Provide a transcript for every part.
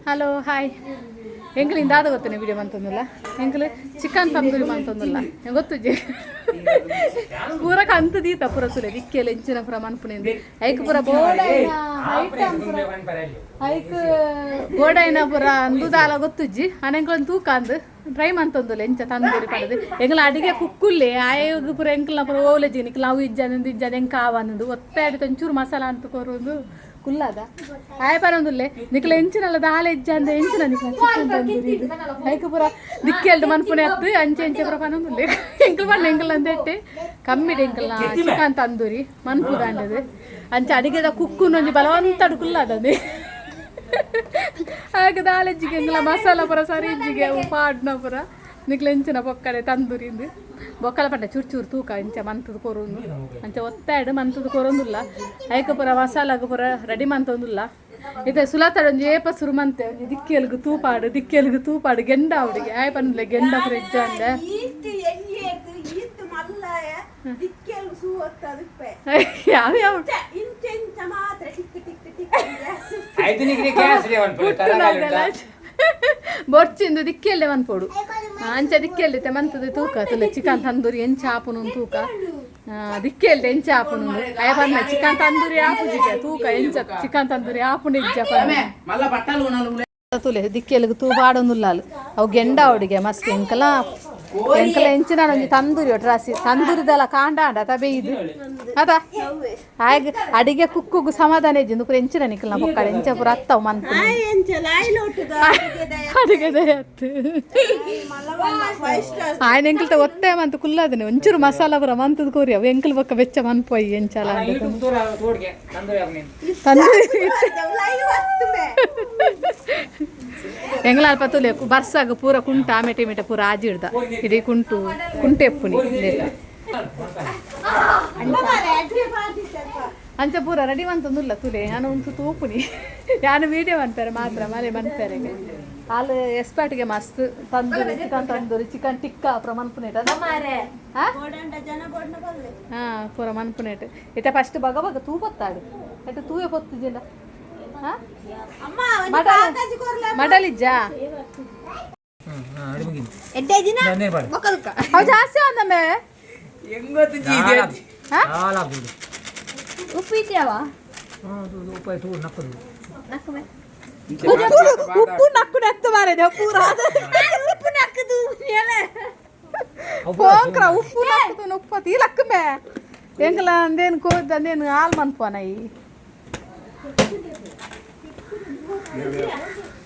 Hello hi. ಎಂಕ್ಲು ಇಂದಾದ ಗೊತ್ತೇನೆ ವಿಡಿಯೋ ಮಂತೊಂದಿಲ್ಲ. ಎಂಕ್ಲು ಚಿಕನ್ ತಂದೂರಿ ಮಂತೊಂದಿಲ್ಲ ಗೊತ್ತುಜಿ. ಪೂರ ಕಂತು ದೀತ ಪೂರ ತುಲೆ ದಿಕ್ಕೆಲ್ಲ ಎಂಚಿನ ಪೂರ ಮನ್ಪುನಿಂದು. ಐಕ್ ಪೂರ ಬೋಡೈನ ಐಟಮ್ ಪೂರ ಐಕ್ ಬೋಡೈನ ಪೂರ ಅಂದುದಾಲ ಗೊತ್ತುಜ್ಜಿ. ಅನೆಂಕ್ಲೊಂದು ತೂಕ ಅಂದು ಟ್ರೈ ಮಂತೊಂದುಲ್ಲ ಎಂಚ ತಂದೂರಿ ಪಡದು. ಎಂಗ್ಲ ಅಡಿಗೆ ಕುಕ್ಕುಲ್ಲೆ ಆಯೋಗ ಪೂರ ಎಂಕ್ಲ ಪೂರ ಓಲೆಜಿ ನಿಕ್ಲ ಅವು ಇಜ್ಜಾನಂದು ಇಜ್ಜಾನ ಎಂಕ ಆವನಂದು ಒತ್ತಾಡಿ ಒಂಚೂರು ಮಸಾಲ ಅಂತ ಕೊರೊಂದು ಕುಲ್ಲದ ಆಯ ಪರೊಂದುಲ್ಲೆ. ನಿಕ್ಲ ಎಂಚಿನಲ್ಲ ದಾಲ ಇಜ್ಜಾಂದ ಎಂಚಿನ ನಿಕ್ಲ ಚಿಕನ್ ತಂದೂರಿ ಇದು ಐಕ್ ಪೂರ ದಿಕ್ಕೆಲ್ದು ಮನ್ಪುನೆ ಅತ್ತು ಅಂಚೆ ಅಂಚೆ ಪೂರ ಪನೊಂದುಲ್ಲೆ. ಎಂಕ್ಲು ಪಂಡ ಎಂಕ್ಲ ಅಂದೆಟ್ಟೆ ಕಮ್ಮಿಡ್ ಎಂಕ್ಲ ಚಿಕನ್ ತಂದೂರಿ ಮನ್ಪುದಾಂಡದು. ಅಂಚೆ ಅಡಿಗೆದ ಕುಕ್ಕುನೊಂಜಿ ಬಲವಂತಡು ಕುಲ್ಲದದೆ ಆಗ ದಾಲೆಜ್ಜಿಗೆ ಎಂಗ್ಲ ಮಸಾಲ ಪೂರ ಸರಿ ಇಜ್ಜಿಗೆ ಅವು ಪಾಡ್ನ ಪೂರ ನಿಕ್ಲ ಎಂಚಿನ ಬೊಕ್ಕಡೆ ತಂದೂರಿಂದು ಬೊಕ್ಕಲ ಪಂಡ ಚೂರು ಚೂರು ತೂಕ ಇಂಚ ಮಂತದ ಕೊರೊಂದು. ಅಂಚ ಒತ್ತಾಯ್ಡು ಮಂತದ ಕೊರೊಂದುಲ್ಲ. ಐಕ ಪೂರ ಮಸಾಲಾಗ ಪೂರ ರೆಡಿ ಮಂತೊಂದುಲ್ಲ. ಇತ್ತೆ ಸುಲತಡ ಒಂಜಿ ಏಪ ಸುರು ಮಂತೆ ಒಂಜಿ ದಿಕ್ಕೆಲ್ಗು ತೂಪಾಡು, ದಿಕ್ಕೆಲ್ಗು ತೂಪಾಡು ಗೆಂಡ ಅವಡಿಗೆ ಆಯ್ ಪನ್ಲೆ ಗೆಂಡ ಪೂರ ಇಜ್ಜಾಂಡೆ. ಈತ್ ಎಣ್ಣೆರ್ದು ಈತ್ ಮಲ್ಲಾಯ ದಿಕ್ಕೆಲ್ ಸೂವತ್ತದುಪ್ಪೆ. ಯಾವ ಯಾವ? ಇಂಚ ಇಂಚ ಮಾತ್ರ ಟಿಕ್ ಟಿಕ್ ಟಿಕ್. ಆಯ್ತು, ನಿಕ್ಲೆ ಗ್ಯಾಸ್ ಬೊರ್ಚಿಂದು ದಿಕ್ಕೆಲ್ಲೆ ಮನ್ಪೋಡು. ಅಂಚ ದಿಕ್ಕೆಲ್ಲೆ ಮಂತದ ತೂಕ ತುಲೆ ಚಿಕನ್ ತಂದೂರಿ ಎಂಚ ಆಪುನು ತೂಕ. ದಿಕ್ಕೆಲ್ಲೆ ಎಂಚ ಆಪುನು. ಅಯ್ಯ ಪನ್ನ ಚಿಕನ್ ತಂದೂರಿ ಆಪುಜಿಗೆ ತೂಕ ಎಂಚ ಚಿಕನ್ ತಂದೂರಿ ಆಪುನು ಇಜ್ಜ. ಮಲ್ಲ ಬಟ್ಟಲು ನಾಲ್ಕು. ತುಲೆ ದಿಕ್ಕೆಲ್ಗ್ ತೂ ಪಾಡೊಂದುಲ್ಲಾಲು ಅವು ಗೆಂಡ ಅವಡಿಗೆ ಮಸ್ತ್. ಎಂಕಲ ಎಂಕಲ ಎಂಚಿನ ಒಂಜಿ ತಂದೂರಿ ಒಟ್ಟು ರಾಸಿ ತಂದೂರಿದಲ್ಲ ಕಾಂಡ ಆಂಡ ತಬೆ ಇದು ಅದ ಆಯ್ಗ ಅಡಿಗೆ ಕುಕ್ಕುಗು ಸಮಾಧಾನ ಇಜ್ಜಿ. ಪೂರ ಎಂಚಿನ ನಿಕಲ್ನ ಬೊಕ್ಕಡೆ ಎಂಚ ಪೂರ ಅತ್ತವು ಮನ್ಪು. ಎಂಚ ಲಾಯ್ಲೋಟುದ. ಅಡಿಗೆ ಅತ್ತು. Five star. ఆయన ఎంకులతో ಒತ್ತೆ ಮಂತ ಕುಲ್ಲದನೆ ಒಂಚೂರು ಮಸಾಲ ಪೂರ ಮಂತದ ಕೋರಿ ಅವು ಎಂಕಲ್ ಬೊಕ್ಕ ಬೆಚ್ಚ ಮನ್ಪೊಯ್ ಎಂಚಲ. ಯೂಟ್ಯೂಬ್ ತೋಡ್ಗೆ ತಂದೂರಿ ಆಪುನಿ. ತಂದೂರಿ. ಲೈವ್ ಹತ್ತುಮೆ. ಎಂಗ್ಲ ಅಲ್ಪ ತುಲೆ ಬರ್ಸಾಗ ಪೂರ ಕುಂಟ ಆಮೆಟೆ ಮಿಟ ಪೂರ ಆಜಿಡ್ದ ಇಡೀ ಕುಂಟು ಕುಂಟೆ ಎಪ್ಪುನಿ ಇಂದೆತ. ಅಂಚ ಪೂರ ರೆಡಿ ಮಂತೊಂದುಲ್ಲ ತುಲೆ. ಯಾನ ಉಂತು ತೂಪುನಿ. ಯಾನು ವೀಡಿಯೋ ಮನ್ಪೆರೆ ಮಾತ್ರ ಮನೆ ಮನ್ಪೆರೆಗೆ. ಹಾಲು ಎಸ್ಪಾಟಿಗೆ ಮಸ್ತ್ ತಂದೂರಿ, ಚಿಕನ್ ತಂದೂರಿ, ಚಿಕನ್ ಟಿಕ್ಕಾ ಪೂರ ಮನ್ಪುನೇಟ. ಹಾ. ಬೋಡಂಡ ಜನ ಬೋಡ್ನ ಬಲ್ಲೆ. ಹಾ ಪೂರ ಮನ್ಪುನೇಟ್. ಇತ್ತೆ ಫಸ್ಟ್ ಬಗ ಬಗ ತೂ ಪೊತ್ತಾಡು ಎಟ್ಟು ತೂವೆ ಪೊತ್ತುಜಿಂಡ. ಹಾ. ಅಮ್ಮ ಒಂಜಿ ಮಟನ್. ಕಾಕಜಿ ಕೊರ್ಲ. ಮಟಲ್ ಇಜ್ಜಾ? ಅಡಿ ಮುಗಿಂದು. ಎಡ್ಡೆ ದಿನ. ನೀರು ಪಾಡು. ಬೊಕಲ್ಕ. ಅವು ಜಾಸ್ತಿ ಅಂದಮ್ಮೆ. ಹಾ? ಹಾಲಾಗ್ತದೆ. ಉಪ್ಪು ಇದ್ಯಾವ? ಹಾಂ, ಉಪ್ಪಾಯಿ ತೂರು ನಕ್ಕದು. ಉಪ್ಪು ಉಪ್ಪು ನಕ್ಕು ನೆತ್ತು ಮಾರಿದೆ ಪೂರ. ಉಪ್ಪು ನಕ್ಕದು. ಪೋಂಕ್ರ ಉಪ್ಪು ನಕ್ಕುದು ಉಪ್ಪು ಈ ಲಕ್ಕಮೆ ಎಂಕಲ ಅಂದೇನು ಕೋದ್ ಅಂದೇನು ಹಾಲು ಮನ್ಪೋನ ಈ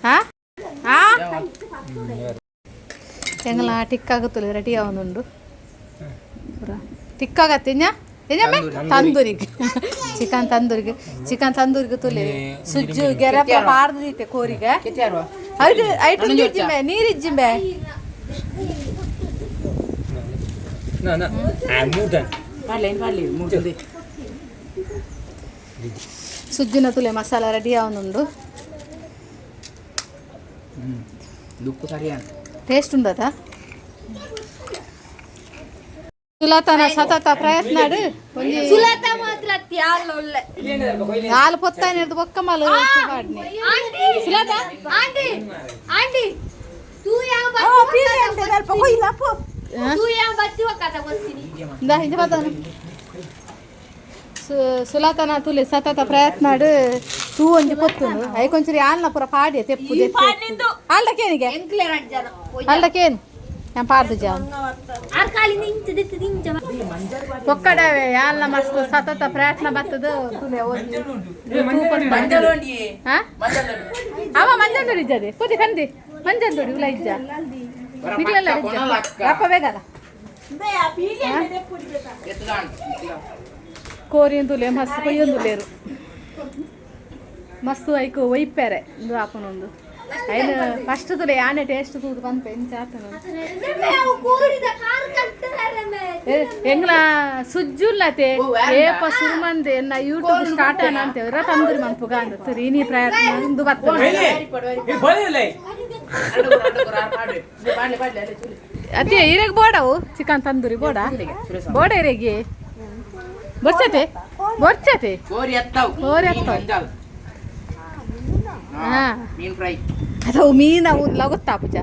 ಹಾ ಹಾ ಎಂಗಲ ಟಿಕ್ ಆಗುತ್ತಲ್ಲ ರೆಡಿ ಆವೊಂದುಂಡು ಪೂರ ಟಿಕ್ ಆಗತ್ತೆ. ಇಂಜ ಎಂಜಮ್ಮೆ ತಂದೂರಿಗೆ ಚಿಕನ್ ತಂದೂರಿಗೆ, ಚಿಕನ್ ತಂದೂರಿಗೆ ತುಲೆ ಸುಜ್ಜು ಗೆರೆ ಪಾರ್ದು ದೀತೆ ಕೋರಿಗೆ. ಐಟು ಐಟು ನೀರಿಜ್ಜಿಂಬೆ ನೀರಿಜ್ಜಿಂಬೆ. ನಾ ನಾ ಆ ಮೂಟನ್. ಪಾಡ್ಲೆ ಪಾಡ್ಲಿ ಮೂರು. ಸುಜ್ಜಿನ ತುಲೆ ಮಸಾಲ ರೆಡಿ ಆವೊಂದುಂಡು. ಉಪ್ಪು ಸರಿಯಾನ. ಟೇಸ್ಟ್ ಉಂಡದ ಸುಲತನ ಸತತ ಪ್ರಯತ್ನ ಒಂಜಿ ಸುಲತ ಮಾತ್ರ ತ್ಯಾಲ ಒಳ್ಳೆ. ಹಾಲು ಪೊತ್ತಾನೆ ಹಿಡ್ದು ಬೊಕ್ಕ ಮಲು ಪಾಡ್ನಿ. ಸುಲತ. ಆಂಟಿ ಆಂಟಿ ತೂ ಯಾವ ಸ್ವಲ್ಪ ಕೊಯ್ಲ ಪೋ. ತೂ ಯಾವ ಬತ್ತಿ ಕಥ ಗೊತ್ತೀನಿ. ಇಂದ ಇಂಜ ಬತ್ತಾನ ಸುಲತನ ತುಲೆ ಸತತ ಪ್ರಯತ್ನ ತೂ ಒಂಜಿ ಪೊತ್ತುಂಡು. ಐಕೊಂಚೂರಿ ಆಲ್ನ ಪೂರ ಪಾಡ್ಯ ತೆಪ್ಪು ತೆಪ್ಪು ಅಲ್ಲಕೇನಿಗೆ. ಎಂಕ್ಲೆ ರಡ್ ಜನ. ಅಲ್ಲಕೇನು ഞാൻ ಪಾಡ್ದು ಜಾನ್. ಆರ್ ಕಾಲಿ ನಿಂಚ ದಿತ್ತು ನಿಂಚ. ಒಕ್ಕಡವೆ ಯಾಲ್ನ ಮಸ್ತ್ ಸತತ ಪ್ರಯತ್ನ ಬತ್ತದು ತುಲೆ ಒಂಜಿ ಹಾ ಅವ ಮಂಜಂದೋಡಿ ಇಜ್ಜದೆ ಪೂತಿ ಕಂದಿ ಮಂಜಂದೋಡಿ ಉಲ ಇಜ್ಜ ನಿಕ್ಲೆಲ್ಲ ಇಜ್ಜ ರಪ್ಪ ಬೇಗದ. ಬೇ ಆ ಪೀಲಿ ಪುಡಿ. ಕೋರಿಯಂದುಲೆ ಮಸ್ತ್ ಕೊಯ್ಯೊಂದುಲೇರು ಮಸ್ತ್ ಐಕು ಒಯ್ಪೆರೆ ಇಂದು ಆಪನೊಂದು ಐನು ಫಸ್ಟ್ ತುಲೆ ಯಾನೆ ಟೇಸ್ಟ್ ತೂದು ಪನ್ಪೆ ಎಂಚ ಆತನ. ಕೋರಿದ ಕಾರ್ ಕಟ್ತಾರೆ. ಎಂಗ್ಲ ಸುಜ್ಜುಲ್ಲತೆ ಏಪ ಸುರುಮಂದೆ ಎನ್ನ ಯೂಟ್ಯೂಬ್ ಸ್ಟಾರ್ಟ್ ಅನ್ನ ಅಂತೇವ್ರ ತಂದೂರಿ ಮನ್ಪುಗ ಅಂದ ತುರಿ ಪ್ರಯತ್ನ ಇಂದು ಬರ್ತದೆ. ಅದೇ ಇರೆಗ್ ಬೋಡವು ಚಿಕನ್ ತಂದೂರಿ ಬೋಡ ಬೋಡ ಇರೆಗೆ ಬೊರ್ಚತೆ ಬೊರ್ಚತೆ. ಕೋರಿ ಎತ್ತಾವು. ಕೋರಿ ಎತ್ತಾವು. ಹಾ ಮೀನ್ ಫ್ರೈ. ಅದು ಮೀನು ಅವು ಗೊತ್ತಾಪುಜ.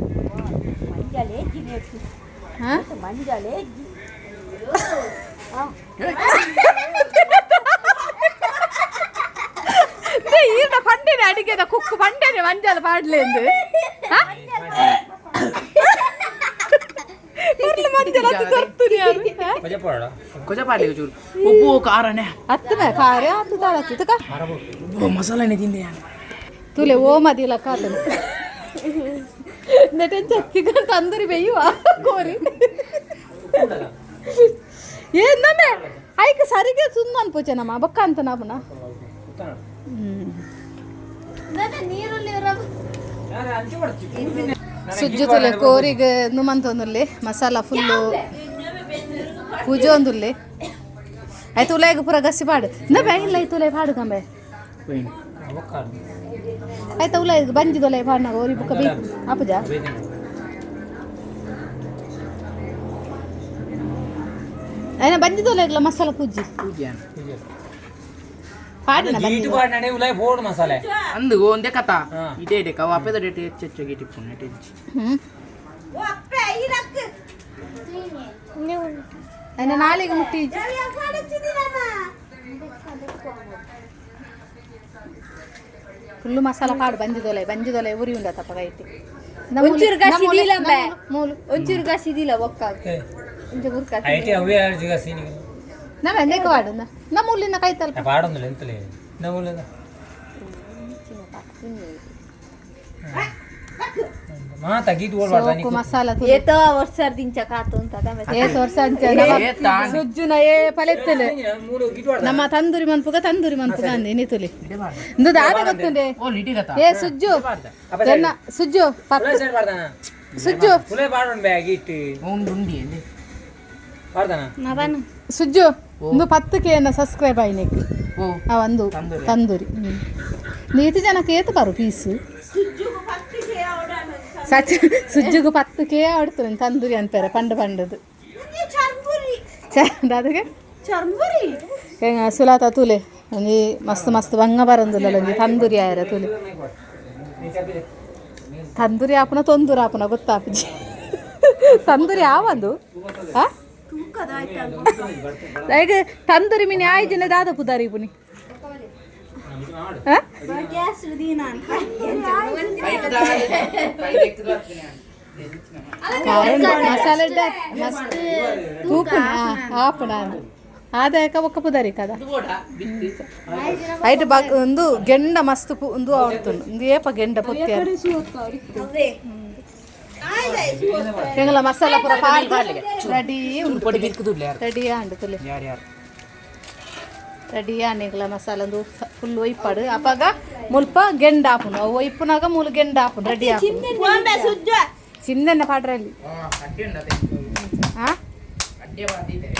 ಹಾ ಈರ್ನ ಪಂಡೆನೆ ಅಡಿಗೆದ ಕುಕ್ಕು ಪಂಡೆನೆ ಮಂಜಾಲ ಪಾಡ್ಲೇಂದು ಮಂಜಾಲ ಅದು ದೊರ್ತುನಿ ಯಾರು ಕೊಜ ಪೋಡ. ಕೊಜ ಪಾಡ್ಲಿ ಚೂರು ಉಪ್ಪು ಖಾರನೆ. ಅತ್ತನ ಖಾರ ಆತು ದಾಳತ್ತಿ ತುಕ. ಉಪ್ಪು ಮಸಾಲೆನೆ ತಿಂದೆ ನಾನು. ತುಲೆ ಓಮದಿಲ್ಲ ಕಾತನು ನೆಟೆನ್ ಚಿಕನ್ ತಂದೂರಿ ಬೇಯುವ ಕೋರಿ ಏನಮ್ಮೆ ಐಕ್ ಸರಿಗೆ ಸುಮ್ಮ ಅನ್ಪೋಚೆ ನಮ್ಮ ಬೊಕ್ಕ ಅಂತ ನಾಪುನ. ಸುಜ್ಜು ತುಲೆ ಕೋರಿಗೆ ನುಮಂತೊಂದುಲ್ಲೆ ಮಸಾಲ ಫುಲ್ಲು ಪೂಜೆ ಒಂದುಲ್ಲೆ ಆಯ್ತು ಉಲಾಗ ಪೂರ ಗಸಿ ಪಾಡು ನ ಬ್ಯಾಂಗಿಲ್ಲ ಆಯ್ತು ಉಲಾಯ್ ಪಾಡು ಕಂಬೆ. ಆಯ್ತು ಉಲಾಯ್ ಬಂಜಿದೊಲೆ ಪಾಡ್ನಾಗ ಓರಿ ಬುಕ್ಕ ಬೇಕು ಆಪುಜ. ಐನ ಬಂಜಿದೊಲೆಗ್ಲ ಮಸಾಲ ಪೂಜಿ ಪೂಜೆ ಪಾಡಿನ ಗೀಟು ಪಾಡ್ನಡೆ ಉಲಾಯ್ ಬೋರ್ಡ್ ಮಸಾಲೆ. ಅಂದು ಒಂದೇ ಕಥಾ. ಹಾ. ಇದೇ ಇದೆ ಕವ ಅಪ್ಪದ ಡೇಟ್ ಹೆಚ್ಚು ಹೆಚ್ಚು ಗಿಟಿಪ್ಪು ನೆಟ್ ಹೆಚ್ಚು. ಹ್ಞೂ ಐನ ನಾಳೆಗೆ ಮುಟ್ಟಿ ಫುಲ್ಲು ಮಸಾಲ ಪಾಡು ಬಂಜಿದೊಲೆ ಬಂಜಿದೊಲೆ ಉರಿ ಉಂಡ ತಪ್ಪ ಕೈಟಿ. ಒಂಚೂರು ಗಸಿ ದೀಲಂಬೆ. ಮೂಲು ಒಂಚೂರು ಗಸಿದಿಲ್ಲ ಒಕ್ಕ ಒಂಚೂರು ಉರ್ಕ. IT ಅವೇ ಆರ್ಜಿಗ ಸೀನಿಗೆ. ನಮ್ಮ ಎಂದೇಕ ವಾಡು ನಮ್ಮ ಉಲ್ಲಿನ ಕೈ ತಲ್ಪ. ಪಾಡೊಂದಿಲ್ಲ ಎಂತಲೇ ನಮ್ಮ ಮಾತಾ ಗೀಟು ಓಡ್ ಪಾಡ್ದ. ಸೋಕು ಮಸಾಲ ತುಲಿ. ಏತೋ ವರ್ಷ ದಿಂಚ ಕಾತು ಅಂತ ಏತ್ ವರ್ಷ ಅಂಚ ಏ ತಾಂಡ್. ಸುಜ್ಜುನ ಏ ಪಲೆತ್ತಲೆ. ಮೂರು ಗೀಟು ಪಾಡ್ದ. ನಮ್ಮ ತಂದೂರಿ ಮನ್ಪುಗ ತಂದೂರಿ ಮನ್ಪುಗ ಅಂದೆ ನಿತುಲಿ ಇಂದು ದಾದ ಗೊತ್ತುಂಡೆ. ಓ ಲಿಟಿ ಕಥಾ. ಏ ಸುಜ್ಜು ಎನ್ನ ಸುಜ್ಜು ಪತ್ತು. ಉಲಾಯ್ ಸೈಡ್ ಪಾಡ್ದಾನ. ಸುಜ್ಜು ಉಲಾಯ್ ಪಾಡೊಂಡು ಬೇ ಗೀಟು. ಉಂಡು ಉಂಡಿ ಎಂದೆ. ಪಾಡ್ದಾನ. ಸುಜ್ಜು ಇಂದು ಪತ್ತಕ್ಕೆ ಏನ ಸಬ್ಸ್ಕ್ರೈಬ್ ಆಯ್ನಿಕ್. ಓ. ಆ ಒಂದು ತಂದೂರಿ. ತಂದೂರಿ ನೀತಿ ಜನಕ್ಕೆ ಏತು ಬರು ಪೀಸು ಸಚ್ ಸುಜ್ಜುಗು ಪತ್ತಕ್ಕೆ ಆಡ್ತು ತಂದೂರಿ ಅನ್ಪೇರೆ ಪಂಡು ಪಂಡದು ದಾದಗೆ ಸುಲಾತ ತುಲೆ ಒಂಜಿ ಮಸ್ತ್ ಮಸ್ತ್ ಬಂಗ ಬರಂದುಲ್ಲ ಒಂಜಿ ತಂದೂರಿ ಆಯರ ತುಲೆ ತಂದೂರಿ ಆಪುನ ತೊಂದೂರು ಆಪುನ ಗೊತ್ತಾಪುಜಿ ತಂದೂರಿ ಆವಂದು ಆ ಈಗ ತಂದೂರಿ ಮೀನು ಆಯ್ಜಿನ ದಾದ ಪುದಾರಿ ಪುನಿ ಆ? ಮಸಾಲೆ ಮಸ್ತ್ ತೂಪುನ ಆಪುನ ಆದಾಯಕ ಒಕ್ಕ ಪುದಾರಿ ಕದ ಐಟ್ ಬಾಕ್ ಒಂದು ಗೆಂಡ ಮಸ್ತ್ ಒಂದು ಆಡ್ತುಂಡು ಒಂದು ಏಪ ಗೆಂಡ ಪೊತ್ತೆ ಎಂಗಲ ಮಸಾಲ ಪೂರ ಪಾಡ್ದು ರೆಡಿ ಉಂಡು. ಪೊಡಿ ಬಿರ್ಕು ದುಡ್ಲೆ ಯಾರು. ರೆಡಿ ಆಂಡು ತುಲೆ. ಯಾರು ಯಾರು. ರೆಡಿ ಆನೆಗ್ಲ ಮಸಾಲ ಒಂದು ಫುಲ್ ಒಯ್ಪಾಡು ಅಪಾಗ ಮುಲ್ಪ ಗೆಂಡ ಆಪುನು ಅವು ಒಯ್ಪುನಾಗ ಮೂಲು ಗೆಂಡ ಆಪುನು ರೆಡಿ ಆಪುನು ಚಿನ್ನೆನ್ನ ಪಾಡ್ರಲ್ಲಿ. ಅಡ್ಡೆ ಉಂಡು ಅದೇ. ಹಾ ಅಡ್ಡೆ ಬಾದಿದೆ.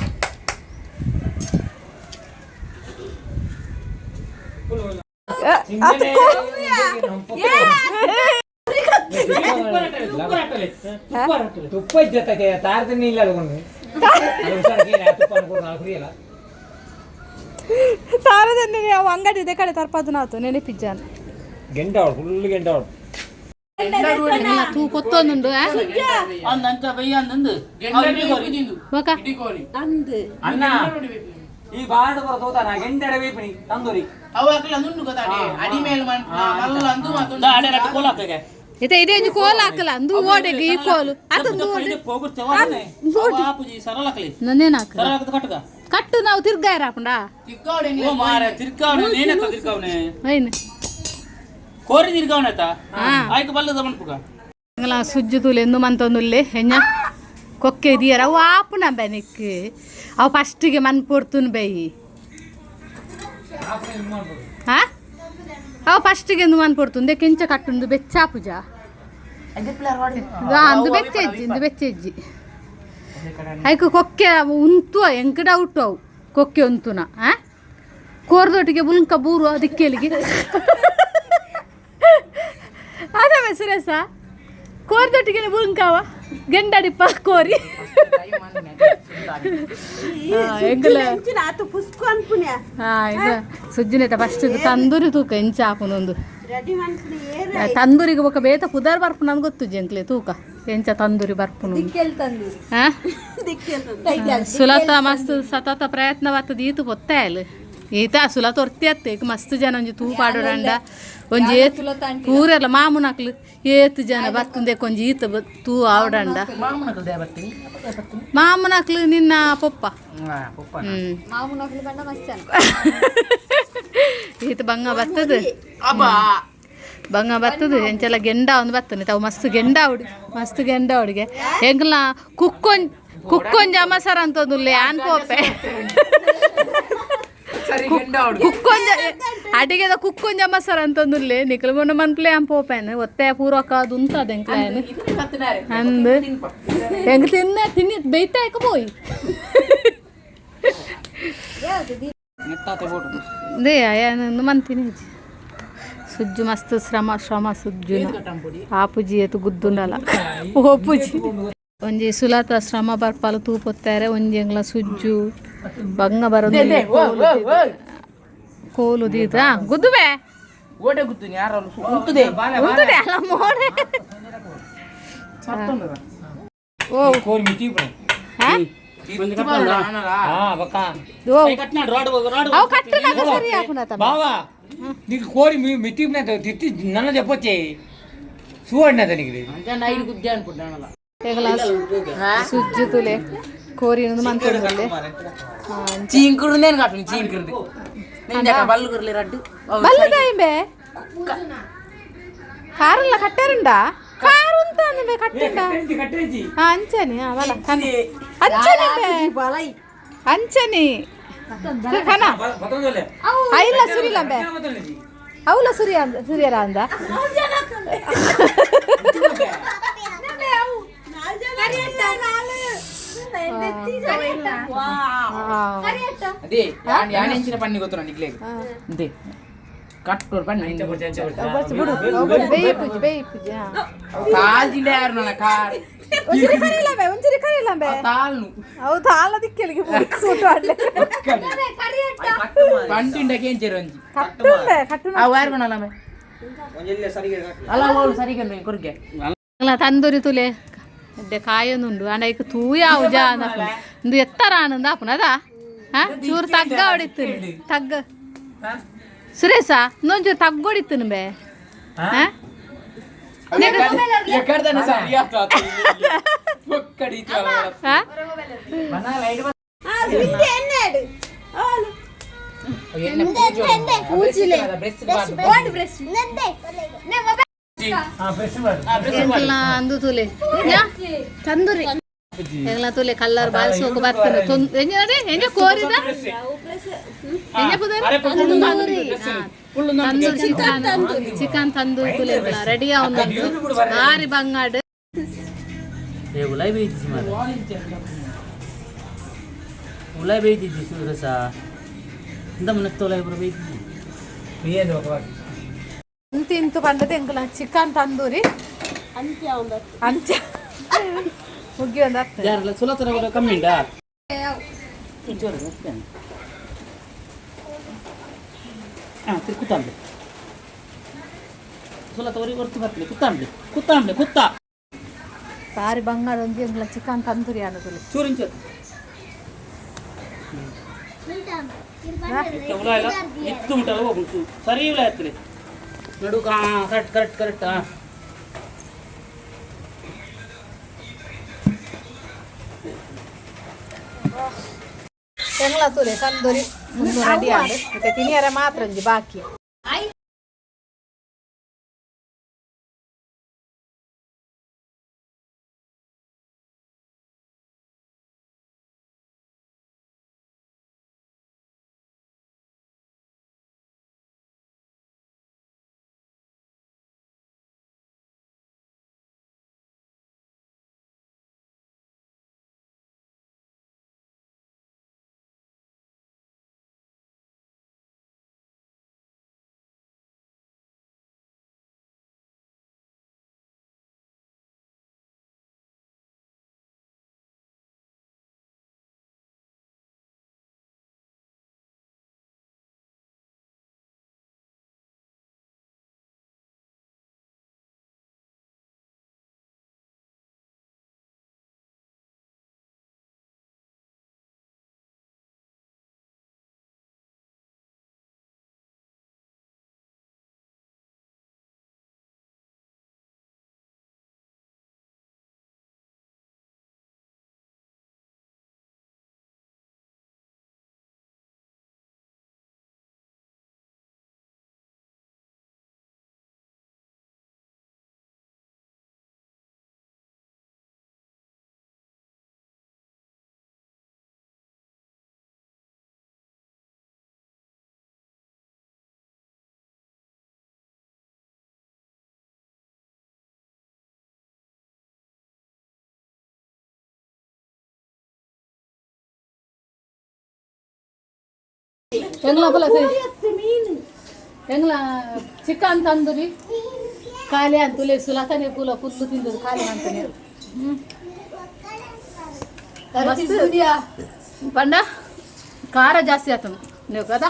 ತುಪ್ಪ ಇದ್ದ ತಾರತಮ್ಯ ಇಲ್ಲ ಅಲ್ಕೊಂಡು ತುಪ್ಪ ಅನ್ಕೊಂಡು ನಾಲ್ಕು ಇಲ್ಲ. ತಾರದನ್ನೇ ಅವು ಅಂಗಡಿ ಇದೆ ಕಡೆ ತರ್ಪದು ನಾತು ನೆನಪಿಜ್ಜಾನ. ಗೆಂಡ ಅವಳು ಫುಲ್ ಗೆಂಡ ಅವಳು. ತೂ ಪೊತ್ತೊಂದುಂಡು ಆ? ಅಂದಂಚ ಬಯ್ಯ ಅಂದಂದು ಬೊಕ ಅಣ್ಣ ಈ ಬಾರ್ಡ್ ಬರ ತೋತಾನ ಗೆಂಡಡೆ ಬೇಪಣಿ ತಂದೂರಿ. ಅವು ಅಕ್ಲ ನುಣ್ಣು ಗೊತ್ತಾಡೆ ಅಡಿ ಮೇಲ್ ಮಲ್ಲ ಅಂದು ಮಾತುಂಡು. ಅಡೆ ರಟ್ಟು ಕೋಲ ಹಾಕಗೆ. ಇತ್ತೆ ಇದೇ ಒಂಜಿ ಕೋಲು ಹಾಕಲ ಅಂದು ಓಡೆಗೆ ಈ ಕೋಲು ಅದೊಂದು ಓಡೆ. ಆಪುಜಿ ಸರಳ ಹಾಕಲಿ. ನನ್ನೇನು ಹಾಕಲ. ಸರಳ ಹಾಕದ ಕಟ್ಟಗ. ಕಟ್ಟು ನಾವು ತಿರ್ಗಾಯರ ಹಾಪುಂಡ. ತಿಕ್ಕಾವಡೆ ಓ ಮಾರ ತಿರ್ಕಾವನೆ ನೇನಕ್ಕ ತಿರ್ಕಾವನೆ. ಐನು ಕೋರಿ ತಿರ್ಕಾವನೆ ಆತ. ಹಾ. ಆಯ್ತು ಬಲ್ಲದ ಮನ್ಪುಗ. ಎಂಗಲ ಸುಜ್ಜು ತೂಲೆ ಎಂದು ಮಂತೊಂದುಲ್ಲೆ ಹೆಂಜ ಕೊಕ್ಕೆ ದಿಯರ ಅವು ಆಪುನ ಬೆನಿಕ್ ಅವು ಫಸ್ಟಿಗೆ ಮನ್ ಪೊರ್ತುನ್ ಬೈ ಹಾ ಅವು ಫಸ್ಟಿಗೆ ಎಂದು ಮನ್ ಪೊರ್ತುಂದೆ ಕೆಂಚ ಕಟ್ಟುಂದು ಬೆಚ್ಚಾಪುಜ ಅಂದು ಬೆಚ್ಚ ಇಜ್ಜಿ ಇಂದು ಬೆಚ್ಚ ಇಜ್ಜಿ ಐಕ್ ಕೊಕ್ಕೆ ಉಂತು ಎಂಕ್ ಡೌಟ್ ಅವು ಕೊಕ್ಕೆ ಉಂತುನ ಆ ಕೋರ್ದೊಟ್ಟಿಗೆ ಬುಲ್ಕ ಬೂರು ಅದಕ್ಕೆಲಿಗೆ ಅದೇ ಸುರೇಶ ಕೋರ್ದೊಟ್ಟಿಗೆ ಬುಲ್ಕಾವ ಗೆಂಡಡಿಪ್ಪ ಕೋರಿ. ಎಂಕಲ ಆತು ಪುಸ್ಕು ಅನ್ಪುನ್ಯ ಇದು ಸುಜ್ಜಿನೈತ ಫಸ್ಟ್ ತಂದೂರಿ ತೂಕ ಎಂಚ ಆಪುನೊಂದು ರೆಡಿ ಮನ್ಪುನಿ ಏರ ತಂದೂರಿಗೆ ಬೊಕ ಬೇತ ಪುದರ್ ಬರ್ಪುನ ಅಂದ್ ಗೊತ್ತು ಎಂಕ್ಲೆ ತೂಕ ಎಂಚ ತಂದೂರಿ ಬರ್ಪುನು ತಂದೂರಿ ಹಾ ದಿಕ್ಕೆಲ್ಲ ಸುಲತ ಮಸ್ತ್ ಸತತ ಪ್ರಯತ್ನ ಬರ್ತದ ಈತು ಗೊತ್ತಾಯಲ್ ಈತ ಸುಲತ ಒರ್ತಿ ಅತ್ತೆ ಈಗ ಮಸ್ತ್ ಜನ ಒಂಜಿ ತೂ ಪಾಡೋಡಂಡ ಒಂಜಿ ಏತ್ ಪೂರೆಲ್ಲ ಮಾಮುನಕ್ಲು ಏತ್ ಜನ ಬರ್ತಂದೆ ಒಂಜಿ ಈತ ತೂ ಆವಡಂಡ ಮಾಮುನಕ್ಲು ನಿನ್ನ ಪೊಪ್ಪ. ಹ್ಮ್. ಮಾಮೂನಕ್ಲು ಬಂಡ ಮಸ್ತ್ ಜನ. ಈತ ಬಂಗ ಬರ್ತದ, ಬಂಗ ಬರ್ತದ. ಎಂಚೆಲ್ಲ ಗೆಂಡ ಒಂದು ಬರ್ತದೆ ತಾವು ಮಸ್ತ್ ಗೆಂಡ ಹುಡಿ, ಮಸ್ತ್ ಗೆಂಡ ಹುಡುಗೆ. ಎಂಕ್ಲ ಕುಕ್ಕೊಂಜ್ ಕುಕ್ಕೊಂಜ ಅಮಸರ ಅಂತಂದುಲ್ಲೆ ಆನ್ ಪೋಪೆ. ಕುಕ್ಕೊಂಜ ಅಡಿಗೆದ ಕುಕ್ಕೊಂಜ ಅಮಸರ ಅಂತಂದುಲ್ಲೆ ನಿಕ್ಲ ಮೊನ್ನ ಮನ್ಪ್ಲೆ ಆನ್ ಪೋಪೆನ್ ಒತ್ತೆ ಪೂರ್ವಕ ಅದು ಉಂತದ ಎಂಕ್ಲ ಅಂದ್ ಹೆಂಗ್ ತಿನ್ನ ತಿನ್ನಿ ಬೇಯ್ತಾ ಪೋಯಿ. They ಮಂತೀನಿ ಸುಜ್ಜು ಮಸ್ತ್ ಶ್ರಮ ಶ್ರಮ ಸುಜ್ಜು ಆಪುಜಿ ಏತು ಗುದ್ದುಂಡಲ ಓಪುಜಿ. ಒಂಜಿ ಸುಲತ ಶ್ರಮ ಬರ್ಪಾಲ ತೂಪೊತ್ತಾರೆ. ಒಂಜಿ ಎಂಗ್ಲ ಸುಜ್ಜು ಬಂಗ ಬರೋದು ಕೋಲು ದೀತ ಗುದ್ದುಬೆ. ಓಟೆ ಗುದ್ದುನಿ ಯಾರು ಉಂತುದೆ. ಉಂತುದೆ ಅಲ್ಲ ಮೋಡೆ. ಓ. ಕೋರಿ ಮಿತಿ. ಹಾ? ಹಾ ಬಕ್ಕ. ಓ. ಕಟ್ನಾಡು ರಾಡ್ ರಾಡ್. ಅವು ಕಟ್ಟುನಾಗ ಸರಿ ಆಪುನ ತಮ್ಮ. బావా నీకు కోరి మిట్టి తిట్టి నన్ను చెప్పొచ్చే చూడండి అతనికి. నైన్ గుద్దే అనుకుంటాను. ಎಂಗ್ಲ ಸುಜ್ಜು ತುಲೆ ಕೋರಿ ಮಂತೊಂದುಲ್ಲೆ. చీంకుడు నేను కట్టును చీంకుడు నేను బల్లు గుర్లే రడ్డు. ಬಲ್ಲದಾಯಿಂಬೆ ಕಾರಲ್ಲ ಕಟ್ಟಾರುಂಡ ಕಾರು ಉಂತಾಂದೆ ಕಟ್ಟುಂಡ. కట్టేసి. ಆ, ಅಂಚನೆ ಆ, ಬಲ ಅಂಚನೆ ಬೆ. ಅಂಚನೆ ಕನ ಐಲ ಸುರಿಲ ಬೆ. ಅವಲ ಸುರಿಯ ಸುರಿಯರ ಅಂದ. అదే యానించిన పని ಗೊತ್ತು నిక్లేదు అంతే కట్టోడు పని. ಬಿಡು ಬೇಯಿಪುಜಿ ಬೇಯಿಪುಜಿ. కాల్చిండే యారు నా కార్. ಒಂಚೂರು ಕರಿಲ್ಲ ಬೆ, ಒಂಚೂರು ಕರಿಲ್ಲ ಬೆ. తాళ్ళను. ಹೌದು ಹಾಲ ದಿಕ್ಕೆಲಿಗೆ ಸೂಟು ಆಡ್ಲೆ. పంటిండకేం చెరు అంజి. ಕಟ್ಟುಂಡೆ ಕಟ್ಟು. ఆ వారు కొనాలమ్మ అలా వాళ్ళు సరిగ్గా కొరికే. ತಂದೂರಿ ತುಲೆ ಎಡ್ಡೆ ಕಾಯೊಂದುಂಡು ಅಂಡ ಐಕ್ ತೂಯಾವು ಜಾ ಇಂದು ಎತ್ತರ ಆನಂದ ಆಪುನ ಅದಾ. ಹಾ ಚೂರು ತಗ್ಗ ಹೊಡಿತು ತಗ್ಗ ಸುರೇಶ ಇನ್ನೊಂಚೂರು ತಗ್ಗೊಡಿತ್ತು ಬೆ. ಹಾ. ఎక్కడదన్నా సరి. ఒక్కడి. ಹಾ. ಎಂಕಲ್ನ ಅಂದು ತುಲೆ ತಂದೂರಿ ಎಂಗ್ಲ ತುಲೆ ಕಲ್ಲರ್ ಬಾಲ್ ಸೋಕು ಬರ್ತದೆ. ಎಂಜ ಎಂಜ ಕೋರಿದ ಎಂಜ ಪುದರ್ ತಂದೂರಿ. ತಂದೂರಿ ಚಿಕನ್, ಚಿಕನ್ ತಂದೂರಿ ತುಲೆ ರೆಡಿ ಆവുಂದು ಬಾರಿ ಬಂಗಾಡು. ఏ ఉలాయి ಬೇಯ್ತಿಸಿ ಮಾರ ಉಲಾಯಿ ಬೇಯ್ತಿದ್ದಿ ಸುರಸ ಇಂದ ಮುನಕ್ತ ಉಲಾಯಿ ಪೂರ ಬೇಯ್ತಿದ್ದಿ. ಇಂತು ಇಂತು ಪಂಡದ ಎಂಕಲ ಚಿಕನ್ ತಂದೂರಿ ಅಂಚ ಮುಗ್ಗಿ ಒಂದು ಆಗ್ತದೆ. ಯಾರಲ್ಲ ಸುಲತರ ಕೂಡ ಕಮ್ಮಿ ಉಂಟಾ? ಹಾಂ ಕುತ್ತಾಂಬ್ಲೆ ಸುಲತ ಹೊರಗೆ ಹೊರ್ತು ಬರ್ತಲೆ ಕುತ್ತಾಂಬ್ಲೆ ಕುತ್ತಾಂಬ್ಲೆ ಕುತ್ತ. ಬಾರಿ ಬಂಗಾರ ಒಂಜಿ ಎಂಕಲ ಚಿಕನ್ ತಂದೂರಿ ಅನ್ನೋದು. ಚೂರಿಂಚೂರು ಉಲಾಯಿಲ್ಲ ಇತ್ತು ಉಂಟಲ್ಲ ಹೋಗುಂಟು ಸರಿ ಉಲಾಯ್ ಹತ್ತಲೆ ನಡು. Correct correct correct. ಹಾಂ. ಎಂಗ್ಲ ತುಲೆ ತಂದೂರಿ ಮುಂದೆ ರೆಡಿ ಆಂಡ್ ಮತ್ತೆ ತಿನಿಯರ ಮಾತ್ರ ಒಂಜಿ ಬಾಕಿ. ಎಂಗ್ಲ ಪುಲ ಎಂಗ್ಲ ಚಿಕನ್ ತಂದೂರಿ ಖಾಲಿ ಅಂತುಲೆ ಸುಲತನೆ ಪೂಲ ಫುಲ್ಲು ತಿಂದದು ಖಾಲಿ ಅಂತಾನೆ. ಮಸ್ತ್ ಪಂಡ ಖಾರ ಜಾಸ್ತಿ ಆತನು ನೀವು కదా.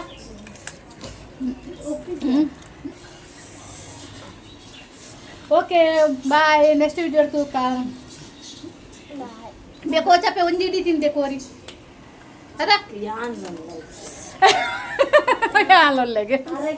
Okay, boy. ನೆಕ್ಸ್ಟ್ ವಿಡಿಯೋ ತೂಕ. ಬೇಕೋ ಚಪ್ಪೆ ಒಂಜಿ ಇಡೀ ತಿಂದೆ ಕೋರಿ ಅದ. ಯಾನ್ ಒಳ್ಳೆಗೆ.